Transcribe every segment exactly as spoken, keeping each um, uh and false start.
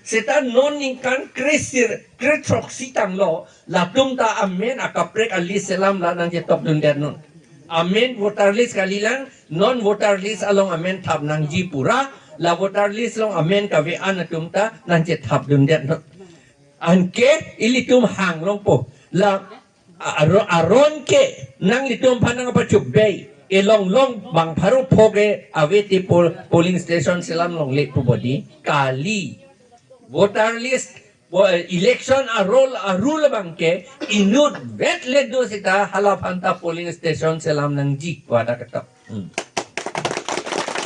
Seta non ningkan kresir, krethrok sitanglo, latum ta amen akaprek a-list selam la nangchetokdundet non. Amen voter list kalilang, non voter list along amen thap nangji pura, la voter list along amen kave-an atum ta nangchethapdundet non. Anke ilitum hang longpo. La aro-, aron ke nanglitum aphan nangpachobei. Elong long bang pharo pho ke ave ti pol-, polling station selam longle pu bodi. Kali. Voter list, vo-, election a-roll, a-rule abang ke inutvet le do seta hala aphanta polling station selam nangji pu hadak ketok. Hmm.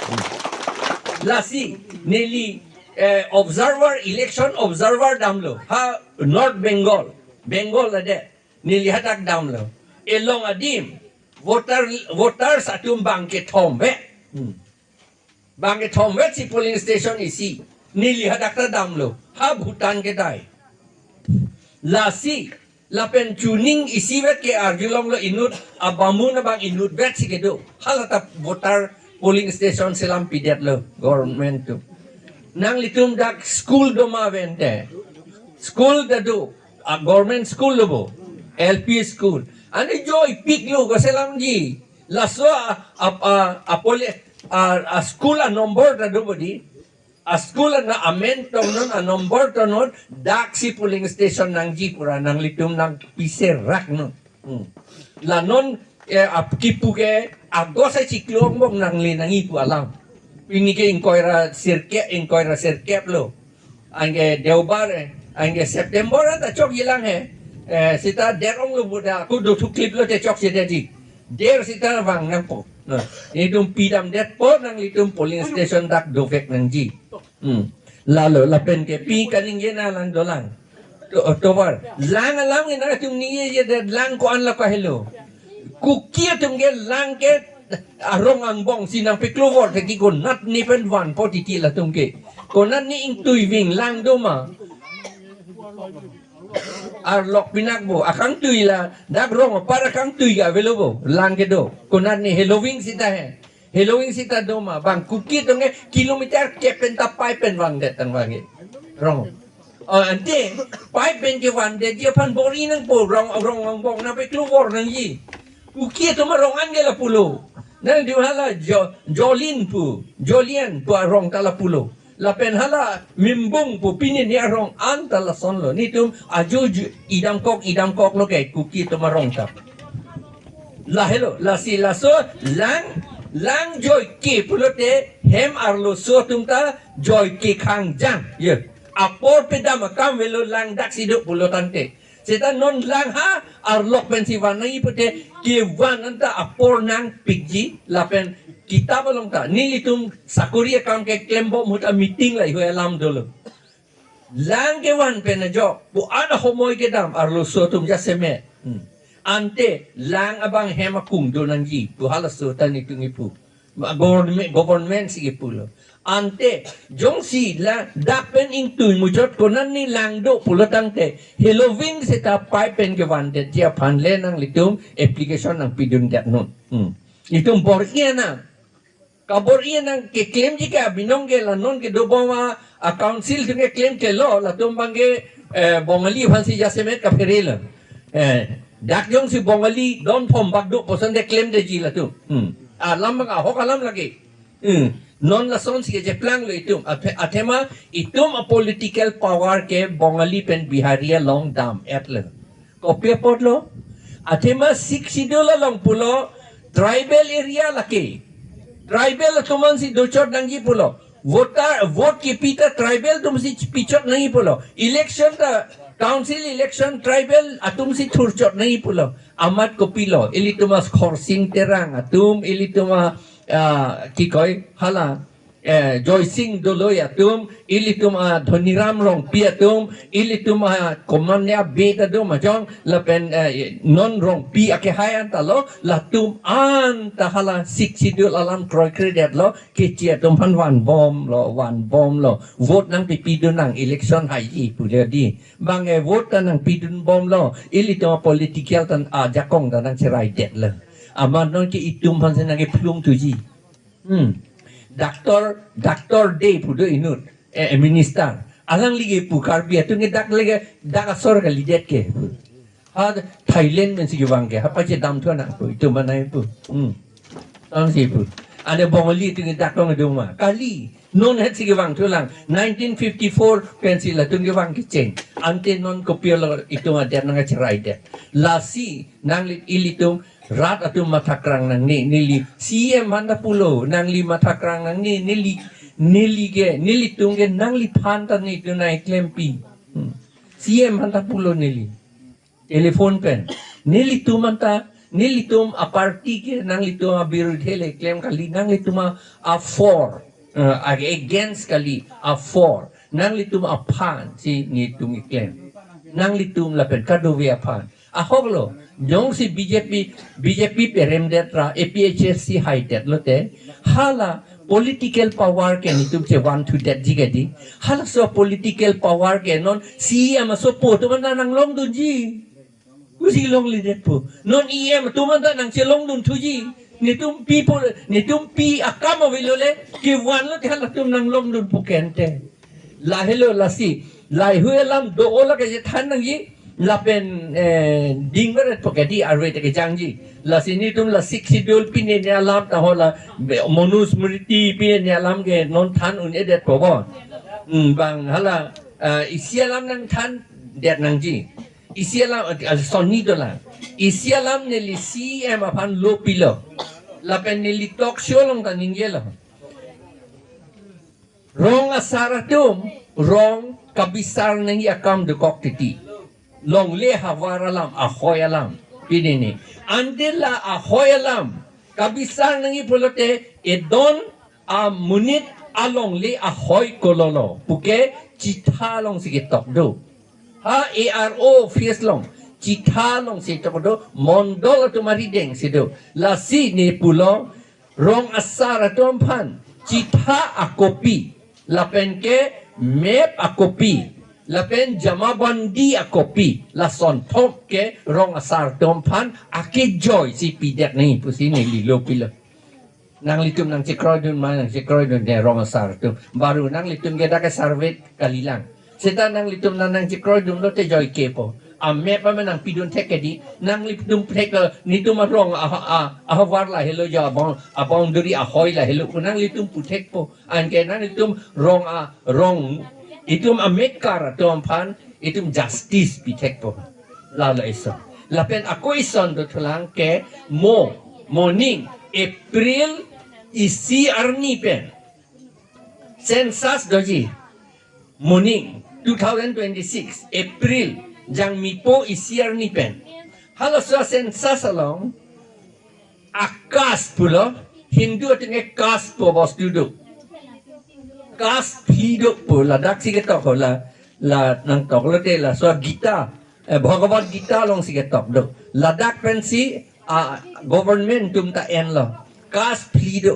Hmm. Lasi, neli, eh, observer, election observer damlo. Ha North Bengal, Bengal adet. Neli hadak damlo. Elong adim, voter, voters atum bang kethom vet. Hmm. Bang kethom vet si polling station isi. Neli hadak ta damlo. Ha Bhutan kedai. Lasi, lapen chuning isivet ke arjulonglo inut, abamun abang inutvet si kedo. Hala ta voter polling station selam pidetlo government atum. Nanglitum dak school doma vente. School ta do, a government school lo bo. L P school. Ani joipiklo ko selamji. Laso a, a, a, a poli-, a, a school a-number ta do bodi. A school ana amen tongnon, a-number tongnon, daksi polling station nangji pura nanglitum nangpiseraknon. Hmm. La non, eh, ap-, kipu ke August achiklo angbong nangle nangji pu alam. Pini ke ingkoi ra sirkep, ingkoi ra sirkep lo. Anke Deobar, eh, anke September ta chokjilang he. Eh, seta der onglo buda, ku do thuklip lote chokchedetji. Der seta vang nangpo. Nah, itum pidamdetpo nanglitum polling station dak dovek nangji. Hmm. Lalo lapen ke pi kaningje na lang dolang. To, tovar. Lang alam ke nangtum ningjejedet lang ko-an la kahelo. Kuki atum ke lang ke arong angbong si nangpeklo vor thek ke konatne pen vanpo titi latum ke. Konatne ingtui ving lang doma. Arlok pinak bo. Akangtui la. Dak rong apar akangtui ke avelo bo. Lang kedo. Konatne heloving seta he. Heloving seta doma, bang Kuki atum ke kilometer kep pen ta pipe pen vangdet tang vangke. Rong. Oh, ante, pipe pen kevandetji aphan bor-i nangpo, rong, rong angbong nangpeklo vor nangji. Kuki atum arong an ke lapulo. Nangtum hala jo-, Jolin pu, Jolian pu arong ta lapulo. Lapen hala Mimbung pu pini ni arong an ta lasonlo. Nitum ajo ju-, idamkok, idamkoklo ke Kuki atum arong ta. Lahelo, lasi laso lang, lang joike pulote hem arloso atum ta joike khangjang. Ye. Apor pedam akam avelo lang daksi do pulo tangte. Seta non lang ha arlok pensi van nangji pute kevan anta apor nangpikji lapen kitap along ta. Nelitum sakori akam keklembom ahut a-meeting lahei alam dolo. Lang kevan pen ajok, pu an ahomoi kedam, arloso atum jasemet. Hmm. Ante, lang abang hem akung do nangji, pu halaso ta nitum kipu. Ma government, government si kipulo. Ante, jongsi la, dak pen ingtui muchot konatne lang do pulo tangte, heloving seta pipe pen kevandetji aphan le nanglitum application nangpidundet non. Hmm. Itum bor-i anang. Kabor-i anang keklemji ke abinong ke la non kedobom a, a council atum keklem kelo, latum abang ke, eh, Bongali aphansi jasemet kaphere lo. Eh, dak jongsi Bongali don phom bak do puson de klemdeji latum. Hmm. Alam abang ahok alam lake. Hmm. Non lasonsi kecheplang lo itum. Athe-, athema itum a-political power ke Bongali pen Bihari along dam-et lo. Kopi apotlo? Athema Sixth Schedule along pulo tribal area lake. Tribal atum ansi dochot nangji pulo. Voter, vote kipi ta tribal atumsi pichot nangji pulo. Election ta, council election tribal atumsi thurchot nangji pulo. Amat kopilo? Ilitum a Khorsing Terang atum, ilitum a, ah, kikoi, hala, eh, Joysing Doloi atum, ilitum a Dhoniram Rongpi atum, ilitum a Komania Bey ta do majong, lapen, eh, non Rongpi akehai anta lo, latum anta hala Sixth Schedule alam kroikredetlo, keche atum aphan vanbomlo, vanbomlo. Vote nangpipidun nang election haiji pulo di. Bang e vote ta nangpidunbomlo, ilitum a political tan ajakong ta nangcheraidetlo. Amat non ke itum aphansi nangkephlung thuji. Hmm. Doctor, Doctor Dey pu do inut, eh, eh, minister. Alangli ke pu Karbi atum ke dak leke dak asor kalidet ke pu. Ha Thailand pensi kevang ke, ha pachedam thu nang pu, itum manai pu. Hmm. Tangsi pu. Ane Bongali atum ke dak tong duma. Kali, non het si kevang thulang. Nineteen fifty-four pensi latum kevang kecheng. Ante non kopilo itum adet nangcheraidet. Lasi, nangli ilitum rat atum mathakrang nangne, neli C M aphan ta pulo, nangli mathakrang nangne, neli, neli ke, nelitum ke nangliphan ta netum nangklempi. Hmm. C M aphan ta pulo neli. Telephone pen. Nelitum aphan ta, nelitum aparty ke, nanglitum abirodhi le klem kali, nanglitum a, a-for, eh, against kali, a-for. Nanglitum aphan si netum keklem. Nanglitum lapen kadokave aphan. Ahoklo, jongsi B J P, B J P peremdet ra, A P H L C haidet lote, hala political power ke netum chevan thudetji kedi, halaso political power ke non C M asopo atum aphan ta nanglongdunji. Kosi longlidetpo. Non E M atum aphan ta nangchelongdun thuji. Netum pi po, netum pi akam avelo le, kevan lote halatum nanglongdunpo kente. Lahelo lasi, lahei alam do-o lake chethan nangji, lapen, eh, dingveret po kedi arve te kejangji. Lasi netum la Sixth Schedule pine ne alam ta hola, be-, Manusmriti pine ne alam ke non than un-edetpo bo. Hmm, bang hala, eh, isi alam nangthandet nangji. Isi alam, eh, sonni dolang. Isi alam neli C M aphan lo pilo. Lapen neli talk show along ta ningjelo. Rong asar atum, rong kabisar nangji akam dokok titi. Longle havar alam, ahoi alam. Pini ni. Ante la ahoi alam kabisar nangji pulote edon amonit alongle ahoi kololo. Puke chitha alongsi ketok do. Ha A R O office along. Chitha alongsi ketok do. Mondol atum arideng si do. Lasi ne pulo rong asar atum aphan chitha a-copy, lapen ke map a-copy, lapen jamabandi a-copy, lason thom ke rong asar atum aphan akejoi si pidet nangji pusi neli lo pilo. Nanglitum nangchekroidun ma, nangchekroidunde rong asar atum. Baru nanglitum ke dak ke survey kalilang. Seta nanglitum nang nangchekroidun lote joike po. A-map amen nangpidun thek kedi. Nanglitum thek, eh, netum arong a, a, ahavar lahelo jo abong, aboundary ahoi lahelo. Nanglitum puthekpo. Anke nanglitum rong a, rong. Itum amekar atum aphan, itum justice pithekpo. Lalo ison. Lapen ako ison dothulang ke mo, moning, April isi arni pen census doji. Moning two thousand twenty-six April jangmipo isi arni pen. Halaso census along a-caste pulo, Hindu atum ke caste pu bostu do. Caste phli do pu ladak si ketok ho la, la nangtok lote laso Gita, eh, Bhagavad Gita alongsi ketok do. Ladak pensi, ah, government atum ta enlo. Caste phli do.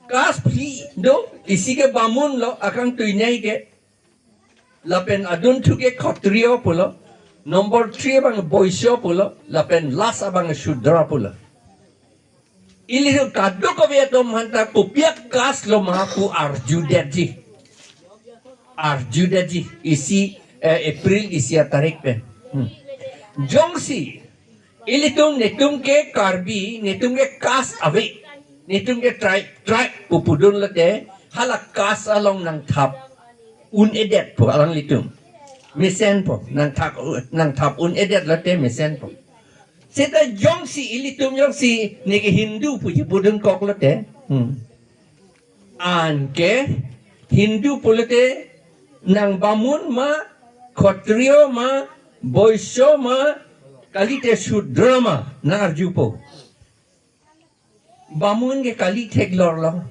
Caste phli do, isi ke Bamun lo, akangtuinei ke. Lapen adunthu ke Khatriya pulo, number three abang Vaishya pulo, lapen last abang Shudra pulo. Ilitum kadokave atum aphan ta kopi a-caste lo ma pu arjudetji. Arjudetji, isi, eh, April isi atarik pen. Hmm. Jongsi ilitum netum ke Karbi, netum ke caste ave, netum ke tribe, tribe pu pudun lote, hala caste along nangthap un-edetpo alanglitum. Mesenpo, nangthap, nangthap un-edet lote mesenpo. Seta jongsi ilitum jongsi neke Hindu puji pudunkok lote. Hmm. Anke Hindu pulote nang Bamun ma, Khatriya ma, Vaishya ma, kalite Shudra ma, nang arjupo. Bamun ke kali theklorlo.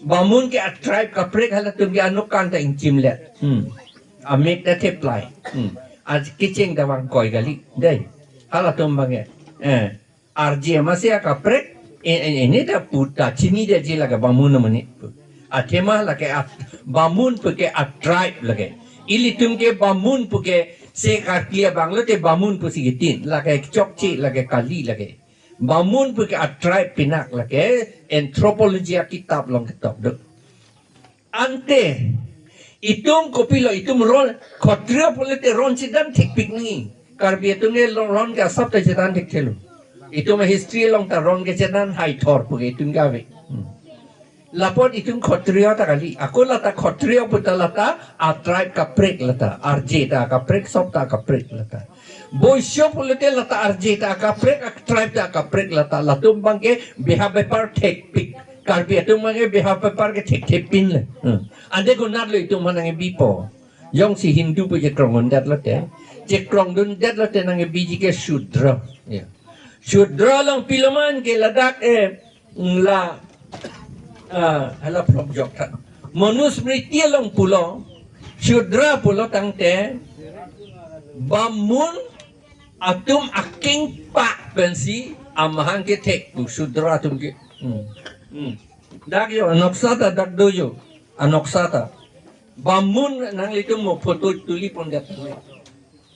Bamun ke a-tribe kaprek halatum ke anokkan ta ingchimlet. Hmm. Amek ta theplai. Hmm. Akecheng ta vangkoi kali. Dei. Halatum abang ke. Eh. Arje masi akaprek. Eh, eh, ini ta puta chinidetji lake Bamun amonit. Athema lake a-, Bamun puke a-tribe lake. Ilitum ke Bamun puke se karkli abang lote Bamun pusi kitin. Lake chokche, lake kali lake. Bamun puke a-tribe pinak lake anthropology akitap along ketok do. Ante, Itum kopilo, itum ron, khotrio pulote ron chedan thekpik nangji. Karbi atum ke lo-, ron ke asap ta chedan thekthelo. Itum history along ta ron ke chedan hai thor pu ke itum ke ave. Hmm. Lapot itum khotrio ta kali. Ako lata khotrio puta lata a tribe kaprek lata. Arje ta kaprek, sop ta kaprek lata. Boisyo pulote lata arje ta kaprek, a tribe ta kaprek lata. Latum abang ke beha bepar thekpik. Karbi atum abang ke beha bepar ke thekthepin le. Hmm. Ante konatlo itum aphan nangkebipo. Jongsi Hindu pu chekrongdundet lote. Chekrongdundet lote nangkebiji ke Shudra. Ya. Shudra along pilo ma ke ladak, eh, la, ah, hala phlokjok tha. Manusmriti along pulo, Shudra pulo tangte, Bamun atum akengpak pensi amahang kethek pu Shudra atum ke. Hmm. Hmm. Dak jo, anoksa ta dak do jo. Anoksa ta. Bamun nanglitum mo photo tuli pondet.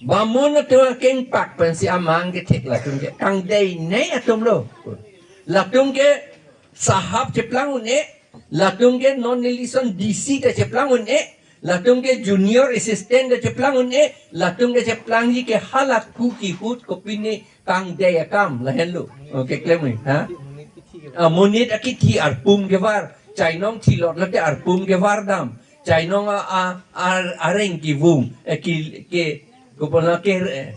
Bamun atum akengpak pensi amahang kethek latum ke. Kangdeinei atum lo. Latum ke sahab cheplang un-e, latum ke non election D C ta cheplang un-e, latum ke junior assistant ta cheplang un-e, latum ke cheplangji ke hala ku kehut kopine kangdei akam lahenlo. Okay, klem ni, ha? Ah, monit akithi arpum kevar, chainong thilot lote arpum kevar dam. Chainong a, a, a, areng kevung, eh, ki, ke, kopona ke, eh,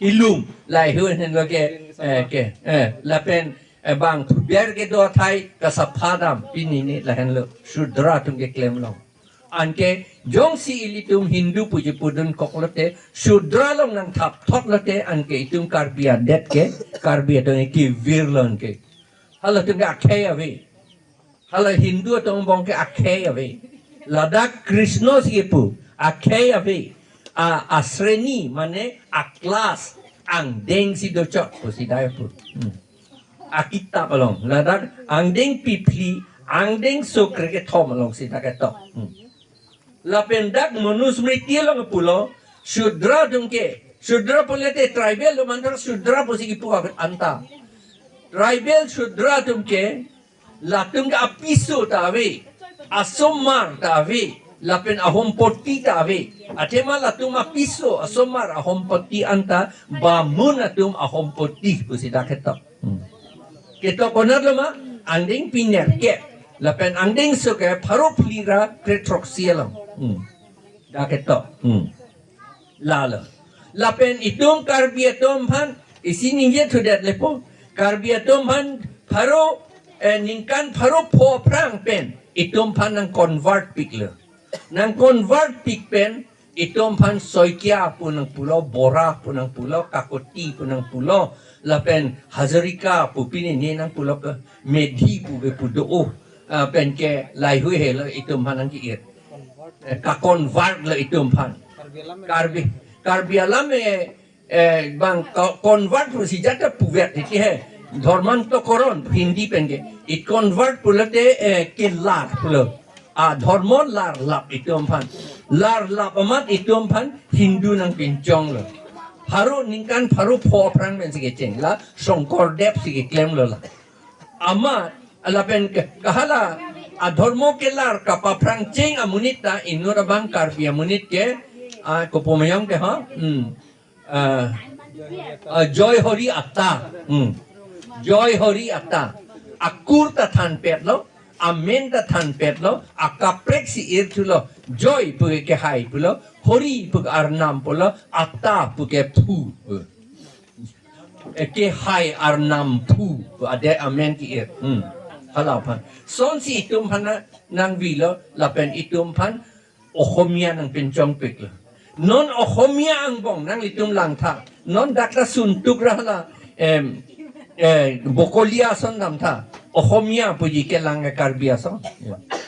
kelum. Lahei henlo ke, eh, ke, eh, lapen, eh, bang thuber kedo athai kasapha dam, pini ni lahenlo. Shudra atum keklem along. Anke jongsi ilitum Hindu pu chepudun kok lote, Shudra along nangthap thot lote, anke itum Karbi adet ke, Karbi atum ke virlo anke. Halatum ke akhei ave. Hala Hindu atum abang ke akhei ave. Ladak Krishna si pu, akhei ave. A, a sreni, mane a class, angdeng si dochot pusi dai pu. Hmm. Akitap along. Ladak angdeng piphli, angdeng sukre kethom alongsi dak ketok. Hmm. Lapen dak Manusmriti along pulo, Shudra atum ke, Shudra pulote tribal lo mantar Shudra pusi kipu anta. Tribal Shudra atum ke, latum ke apiso ta ave, asomar ta ave, lapen ahompoti ta ave. Athema latum apiso, asomar, ahompoti anta, Bamun atum ahompoti pusi dak ketok. Hmm. Ketok konatlo ma, angdeng pinerkep. Lapen angdeng sukre pharo phli ra kre throksi along. Hmm. Dak ketok. Hmm. Lalo. Lapen itum Karbi atum aphan, isi ningje thudet lepo. Karbi atum aphan pharo, eh, ningkan pharo pho aphrang pen itum aphan nang convert piklo. Nang convert pik pen itum aphan Saikia pu nangpulo, Bora pu nangpulo, Kakoti pu nangpulo, lapen Hazarika pu pini ni nangpulo ke, Medhi pu ke pu do-o, ah, pen ke lahei helo itum aphan nangke-ir. Eh, ka-convert lo itum aphan. Karbi, Karbi alam, eh, eh, bang ka-, convert pusi jata puvet iti he. Dhormantokoron Hindi pen ke. I convert pulote, eh, kelar pulo. A dhormo larlap itum aphan. Larlap amat itum aphan Hindu nangpinchonglo. Pharo ningkan pharo pho aphrang pensi kecheng. La Shongkordev si keklemlo la. Amat, lapen ke, kahala, adhormo kelar kapaphrang cheng amonit ta inut abang Karbi amonit ke, ah, kopumayong ke ha? Hmm. Ah, ah, Joy Hori Atta. Hmm. Joy Hori Atta. Akur ta thanpetlo, amen ta thanpetlo, akaprek si irthulo. Joy pu ke hai pulo, Hori pu ke arnam pulo, Atta pu ke phu. Eh, ke hai arnam phu, ade amen ke-ir. Hmm. Hala aphan. Sonsi itum aphan na-, nangvilo, lapen itum aphan Ohomia nangpinchongpiklo. Non Ohomia angbong nanglitum langtha. Non dak ta suntuk ra hala, em, eh, Bokolia ason damtha. Ohomia puji kelang ke Karbi ason.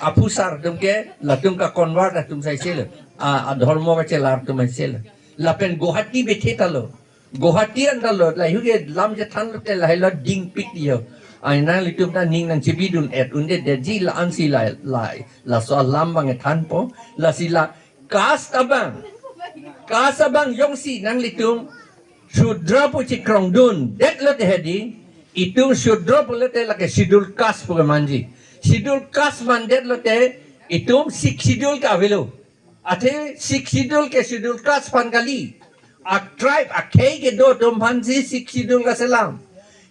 Aphusar atum ke latum ka-convert atum saiselo. A, adhormo kachelar atum saiselo. Lapen Guwahati bethe talo. Guwahati anta lo, lahei ke lam chethan lote lahei lo dingpik jo. Ai nanglitum ta ning nangchebidun-et un'edetji la-ansi la, la, laso alam abang kethanpo, lasi la caste abang. Caste abang jongsi nanglitum Shudra pu chekrongdundet lote hedi, itum Shudra pulote lake Schedule Caste pu kemanji. Schedule Caste mandet lote itum Sixth Schedule ke avelo. Athe Sixth Schedule ke Schedule Caste aphan kali. A tribe akhei kedo atum aphansi Sixth Schedule kaselam.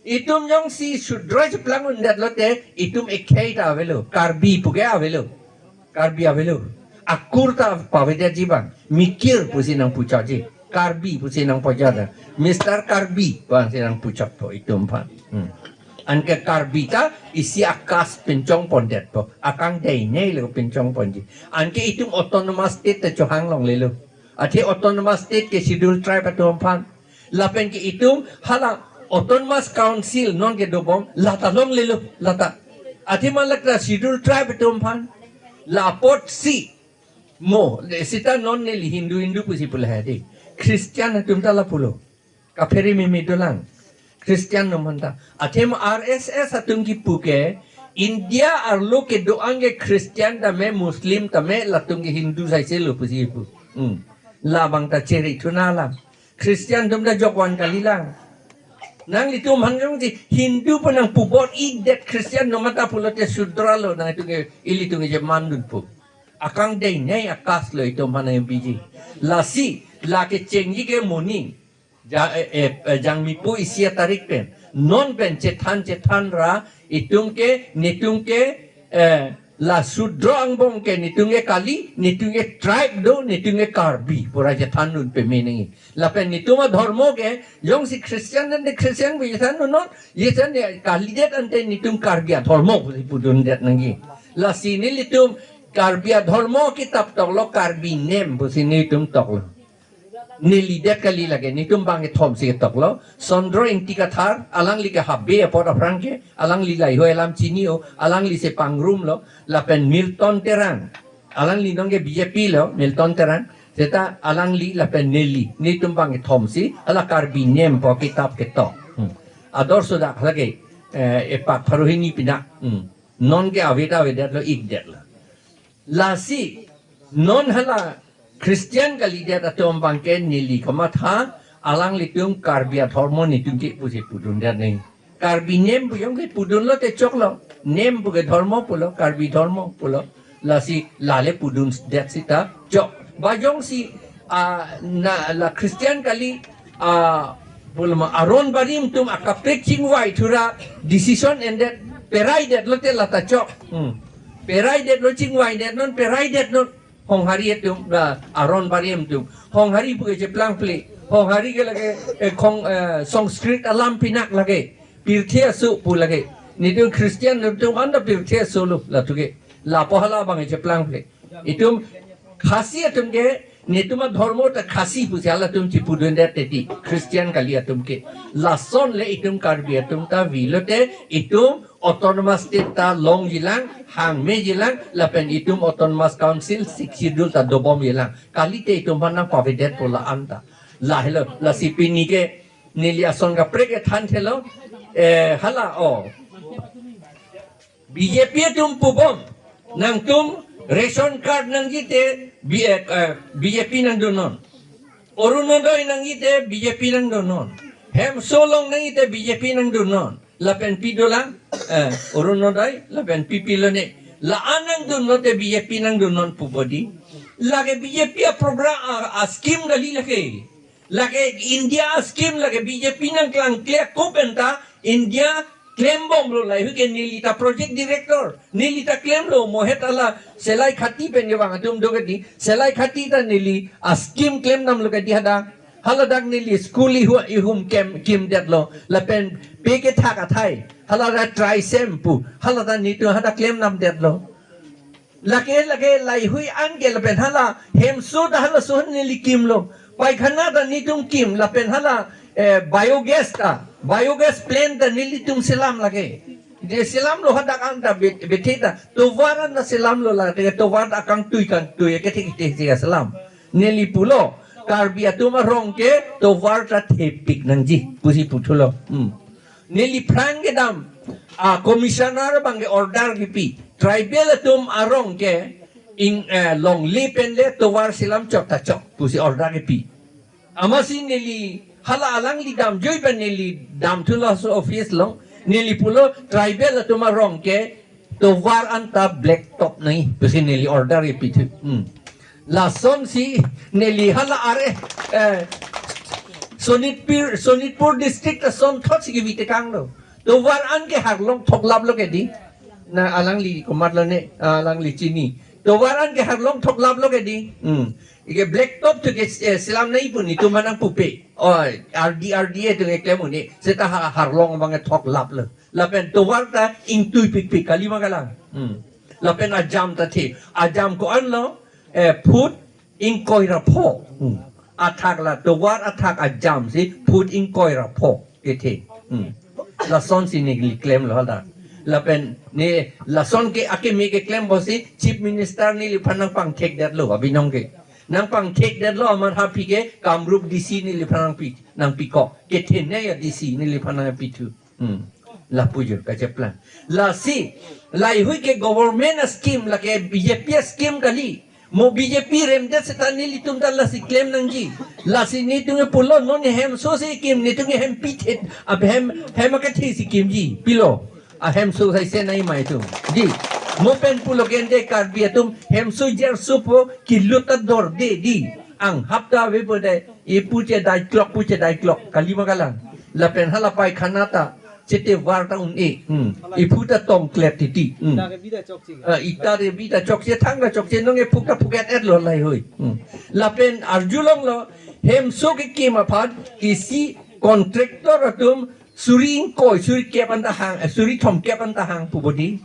Itum jongsi Shudra cheplang undet lote itum ekhei ta avelo, Karbi puke avelo. Karbi avelo. Akur ta pavedetji bang. Mikir pusi nangpuchotji. Karbi pusi nangpuchot. Mister Karbi bangsi nangpuchotpo itum aphan. Hmm. Anke Karbi ta isi a-caste pinchongpondetpo. Akang dei nei le pinchongponji. Anke itum autonomous state ta chohang longlelo. Athe autonomous state ke Schedule Tribe atum aphan. Lapen ke itum hala autonomous council non kedobom lata longlelo lata. Athe malak ta Schedule Tribe atum aphan. La apotsi mo, le sita non neli Hindu Hindu pusi pula hadi. Christian atum ta la pulo. Kaphere mimi dolang. Christian atum aphan ta. Athe ma R S S atum kipu ke India arlo kedo-an ke Christian tame Muslim tame latum ke Hindu saiselo pusi pu. Hmm. Labang ta cheri thuna lang. Christian atum ta jokvan kalilang. Nanglitum aphan jongsi Hindu pu nangpubor-idet Christian atum ta pulote Shudra lo nangtum ke ilitum ke je mandun pu. Akang dei nei a-caste lo itum aphan nangpiji. Lasi, lake chengji ke moning. Ja, eh, eh, eh, Jangmipo isi atarik pen. Non pen chethan chethan ra, itum ke, netum ke, eh, la Shudra angbong ke, netum ke kali, netum ke tribe do, netum ke Karbi, pura chethan dun peme nangji. Lapen netum adhormo ke, jongsi Christian ante Christian pu chethan dun non, chethan de kalidet ante netum Karbi adhormo pusi pudundet nangji. Lasi nelitum Karbi adhormo kitap toklo, Karbi nem pusi nelitum toklo. Nelidet kali lake, netum bang kethomsi toklo. Chandra Ingti Kathar, alangli ke habe apot aphrang ke, alangli lahei alam chini-o, alangli si pangrumlo, lapen Milton Terang. Alangli nonke B J P lo, Milton Terang. Seta alangli lapen neli, netum bang kethomsi, hala Karbi nem pu kitap ketok. Hmm. Ador sudak lake, eh, epak pharo hini pinak. Hmm. Nonke avet avedetlo, ikdetlo. Lasi, non hala Christian kalidet atum bangke neli kamatha, alanglitum Karbi adhormo netum ke pusi pudundet nangji. Karbi nem pu jongsi pudunlo te choklo. Nem puke dhormo pulo, Karbi dhormo pulo. Lasi lale pudundet sita chok. Ba jongsi, ah, na la Christian kali, ah, pulo ma Aron Barim atum akaprek chingvai thura decision endet peraidet lote lata chok. Hmm. Peraidet lo, chingvaidet non, peraidet non. Honghari atum, ba, Aron Barim atum. Honghari puke cheplang ple. Honghari ke lake, eh, khong, eh, Sanskrit alam pinak lake. Pirthe aso pu lake. Netum Christian netum anta pirthe aso lo, latum ke. Lapu hala bang cheplang ple. Itum Khasi atum ke, netum adhormo ta Khasi pusi halatum chipudundet teti. Christian kali atum ke. Lason le itum Karbi atum ta vilote, itum autonomous state ta longjilang, hangmejilang, lapen itum autonomous council Sixth Schedule ta dobomjilang. Kalite itum aphan nangpavedetpo la-an ta. Lahelo, lasi pini ke neli ason kaprek ke thanthelo, eh, hala, oh. B J P atum pubom, nangtum ration card nangji te, B-, eh, eh, B J P nangdunnon. Orunodoi nangji te B J P nangdunnon. Hemso along nangji te B J P nangdunnon. Lapen pi dolang, eh, Orunodoi, lapen pi pilone. La-an nangdunnon te B J P nangdunnon pu bodi. Lake B J P a-program, a, a-scheme kali lake. Lake India a-scheme lake B J P nangklangkle ako pen ta India klembomlo, lahei ke neli ta project director. Neli ta klemlo, mohet hala Selai Khati pen kevang atum do kedi. Selai Khati ta neli a-scheme klemdamlo kedi hadak. Haladak neli school ihu-, ihum kem, kimdetlo. Lapen pe kethak athai. Hala ta trisem pu. Hala ta netum hadak klemdamdetlo. Lake, lake, lahei an ke lapen hala hemso ta halaso neli kimlo. Paikhana ta netum kim lapen hala, eh, biogas ta, biogas plant ta nelitum selam lake. Je selamlo hadak an ta bet-, bethe ta. Tovar an ta selamlo lake, tovar ta kangtui kangtui ke thik thik thik selam. Neli pulo, Karbi atum arong ke tovar ta thepik nangji pusi puthulo. Hmm. Neli phrang kedam, ah, commissioner bang ke order kipi. Tribal atum arong ke ing, eh, longle pen le tovar selam chok ta chok pusi order kipi. Amatsi neli hala alangli damjoi pen neli damthu laso office along. Neli pulo tribal atum arong ke tovar an ta black top nangji pusi neli order kipithu. Hmm. Lasonsi neli hala are, eh, Sonitpur, Sonitpur district asonthotsi kevi tekanglo. Tovar an ke harlong thoklaplo ke di. Na alangli komatlo ne, alangli chini. Tovar an ke harlong thoklaplo ke di. Hmm. Ike black top thu ke, eh, selam nai pu netum aphan nangpupe. Oi, R D R D A thu keklem un-e. Seta ha harlong abang ke thoklaplo. Lapen tovar ta ingtuipikpik kali ma kalang. Hmm. Lapen ajam ta the. Ajam ko-anlo, eh, foot ingkoi ra pho. Hmm. Athak la tovar athak ajamsi foot ingkoi ra pho kethe. Hmm. Lasonsi neli klemlo hala. Lapen ne lason ke akeme keklem apotsi Chief Minister neliphan nangpangthekdetlo abinong ke. Nangpangthekdetlo amat happy ke Kamrup D C neliphan nangpi, nangpikok. Kethenei a D C neliphan nangpithu. Hmm. Lapu jur kacheplang. Lasi, laheihui ke government a scheme, lake B J P a scheme kali. Mo B J P remdet seta nelitum ta lasi klem nangji. Lasi netum ke pulo non hemso si kim, netum ke hem pithet, ab hem, hem akethe si kimji. Pilo. A hemso sai se nai mai tum. Di. Mo pen pulo kende Karbi atum hemso jerso po kilut ta dorde di. Anghap ta avepo de. Ipu chedaiklok, pu chedaiklok. Kali ma kalang. Lapen hala paikhana ta chetevar ta un-e. Hmm. Ipu ta tongklet titi. Hmm. Ita rebi ta chokche. Ah, ita rebi ta chokche, thang ta chokche, nong ephu ta phuket-etlo laheihui. Hmm. Lapen arjulonglo, hemso kekim aphan isi contractor atum suri ingkoi, suri kep anta hang, eh, suri thomkep anta hang pu bodi.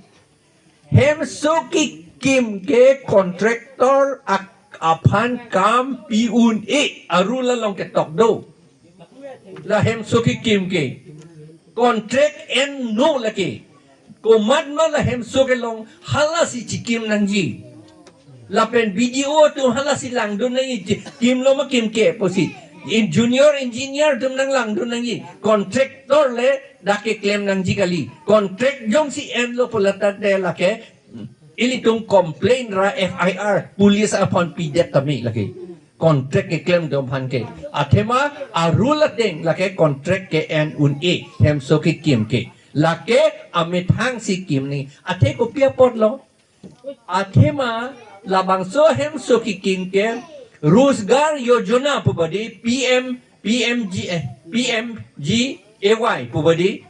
Hemso kekim ke contractor ak-, aphan kam pi un-e, arul along ketok do. La hemso kekim ke contract en no lake. Komat ma la hemso kelong halasi chikim nangji. Lapen B D O atum halasi langdun nangji, kimlo ma kimke pusi. In junior engineer atum nanglangdun nangji. Contractor le dak keklem nangji kali. Contract jongsi enlo pulo tangte lake ilitum complain ra F I R police aphan pidet tame lake. Contract keklem atum aphan ke. Athema arul ateng lake contract ke en un-e hemso kekim ke. Lake amethang si kim nangji. Athe kopi apotlo? Athema labangso hemso kekim ke Rozgar Yojana pu bodi, P M, P M G, eh, P M G A Y pu bodi.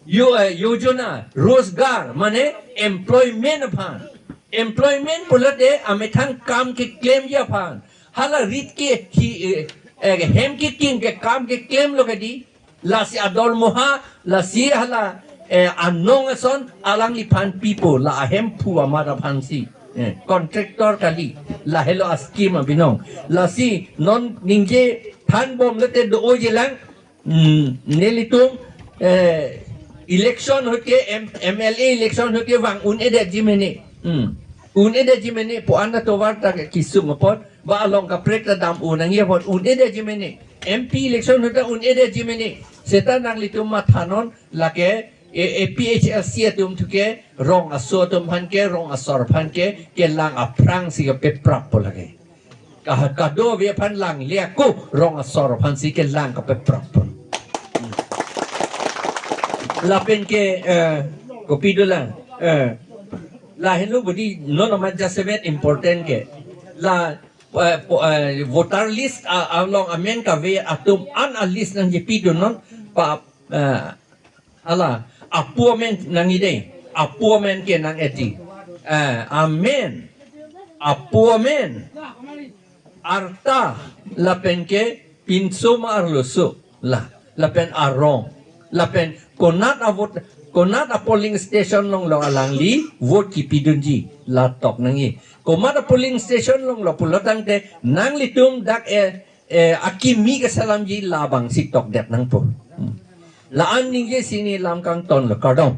Yo, eh, Yojana, Rozgar, mane employment aphan. Employment pulote amethang kam keklemji aphan. Hala rit ke hi, eh, eh, hem kekim ke kam keklemlo ke di. Lasi adormoha, lasi hala, eh, anong ason alangliphan pipo, la ahemphu amat aphansi. Eh, contractor kali, lahelo a scheme abinong. Lasi non ningje thanbomlote do-oji lang, hmm, nelitum, eh, election ahut ke M-, M L A election ahut ke vang un-edetji mene. Hmm. Un-edetji mene pu anta tovar ta kesung apot, ba along kaprek ta dam un nangji apot un-edetji mene. M P election ahut ta un-edetji mene. Seta nanglitum mathanon lake, eh, A P H L C atum thu ke rong aso atum aphan ke, rong asor aphan ke, kelang aphrangsi kapeprappo lake. Ka-, kadokave aphan langle ako, rong asor aphansi kelang kapeprappo. Lapen ke, eh, kopi dolang, eh, lahelo bodi non amat jasemet important ke. La, eh, po-, eh, voter list a-, along amen kave atum an a list nangchepidun non pa, eh, hala, apo amen nangji dei. Apo amen ke nang-etji. Eh, amen. Apo amen. Arta lapen ke pinso ma arloso. La, lapen arong. Lapen konat a vote, konat a polling station alonglo alangli vote kepidunji. La tok nangji. Komat a polling station alonglo pulo tangte nanglitum dak, eh, eh, akimi keselamji labangsi tokdet nangpo. Hmm. La-an ningjesi neli lam kangtonlo, kardom.